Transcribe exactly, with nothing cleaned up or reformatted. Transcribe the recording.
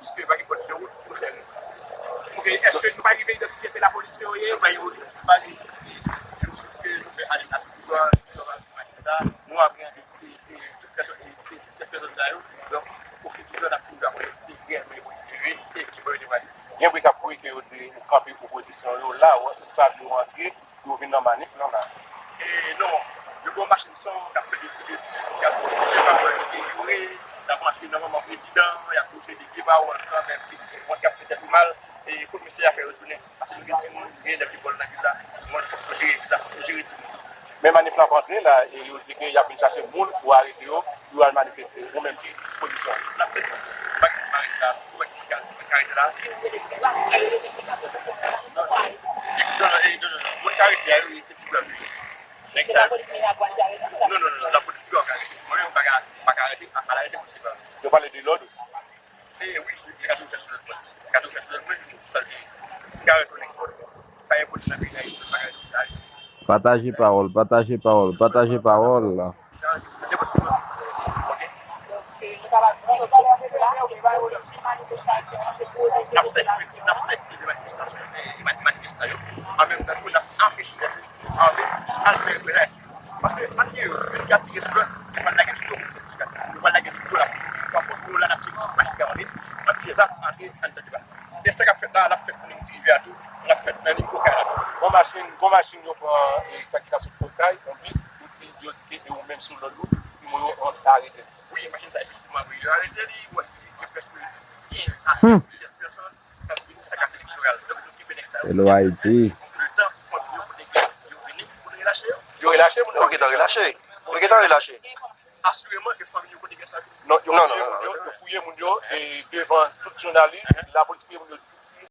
Paske pa gen kòd de wout, nou fè ri. Ok, èske nou pa rive idantifye se lapolis ke yo ye? Nou pa rive, nou pa rive. Yo sot ke nou fè ale nan Sitiba, Sitiba pa manifesta, nou aprann e, e, tout pèsòn, e, e, tout sèt pèsòn sa yo. Donk, o fil di tan, n ap fin aprann si se reyèlman polisye yo ye, e ki bò yo te prale. Gen bri k ap kouri ke yo di ou kanpe opozisyon yo la, ou pa vle yo antre, yo vin nan manif lan la. E non, yo gen yon machin son k ap fè de ti betiz, y ap touche pawòl de Youri, y ap mache nan manman prezidan, y ap touche de vye pawòl kanmenm, ki, ki, ki ap fè tèt ou mal, e komisè a fè yo tounen. Paske nou gen timoun, gen elèv lekòl nan vil la, nou fòk nou jere vil la, fòk nou jere timoun. Men manif lan ap antre la, e yo di ke y ap vin chache moun pou arete yo, pou yo al manifeste. Ou menm, ki dispozisyon w? N ap fè tout. Nou pa gen moun arete la, nou pa gen moun ka, ka arete la. Non, non, e, non, non, non. Moun k arete a, yo, e ti blan yo ye. Nèg sa yo. Non, non, non, non, lapolis ti blan ka arete. Mwen menm, m pa ka, m pa ka arete, m pa ka arete moun ti blan. Yo pale de lòd. E wi, li ka toujou fè sou lòt mwen. Li ka toujou fè sou lòt mwen, sa l te, li ka retounen. Pa gen kote nan peyi Dayiti, pa gen kote. Pataje pawòl, pataje pawòl, pataje pawòl. N ap sèkirize, n ap sèkirize manifestasyon, eh, mani-, manifestan yo. An menm tan tou, n ap anpeche nèg yo antre al fè reprezay. Paske ant yo, youn ka tire sou lòt, yo pral lage sou do komisè Muscadin. Yo pral lage sou do lapolis. Donk, kont nou la, n ap tire tout machin ki antre. N ap tire zam antre anndan deba. E sa k ap fèt la, l ap fèt nan liy Ti Rivyè a tou, l ap fèt nan liy Okay la tou. Gon machin, gon machin yo pran, e, sa ki t ap sot Okay, yon bis, yo di, yo di ke e ou menm sou lòd ou, si moun yo an-, arete. Wi, machin sa efektivman, wi, yo arete li, wè, gen prèske kenz a sèz pèsòn k ap vini, sa k ap elektoral. Donk, nou kenbe nèg sa yo. Hello, Haiti. Letan fanmi yo pote gaz, yo vini, pou nou relache yo. Yo relache moun yo? Yo gentan relache. Yo gentan relache. Asireman ke fanmi yo pote gaz sa vini. Non, yo fouye moun yo, yo fouye moun yo, e devan tout jounalis, lapolis fouye moun yo.